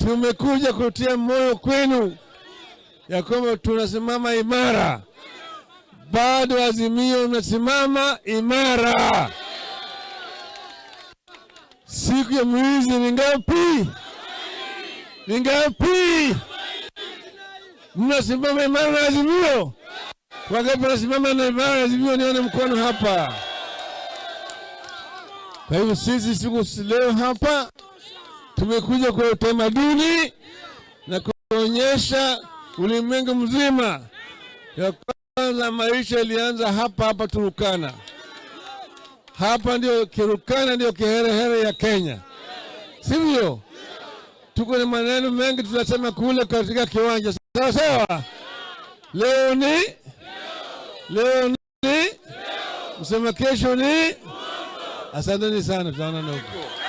Tumekuja kutia moyo kwenu ya kwamba tunasimama imara, bado Azimio unasimama imara. Siku ya mwizi ni ngapi? Ni ngapi? Mnasimama imara na Azimio? Wangapi wanasimama na imara na Azimio? Nione mkono hapa. Kwa hivyo sisi siku leo hapa tumekuja kwa utamaduni na kuonyesha ulimwengu mzima ya kwanza maisha ilianza hapa hapa Turkana. Hapa ndio Turkana, ndio kiherehere ya Kenya, sivyo? Tuko na maneno mengi tunasema kule katika kiwanja, sawa sawa. Leo ni msema, kesho ni. Asanteni sana, tutaonana huko.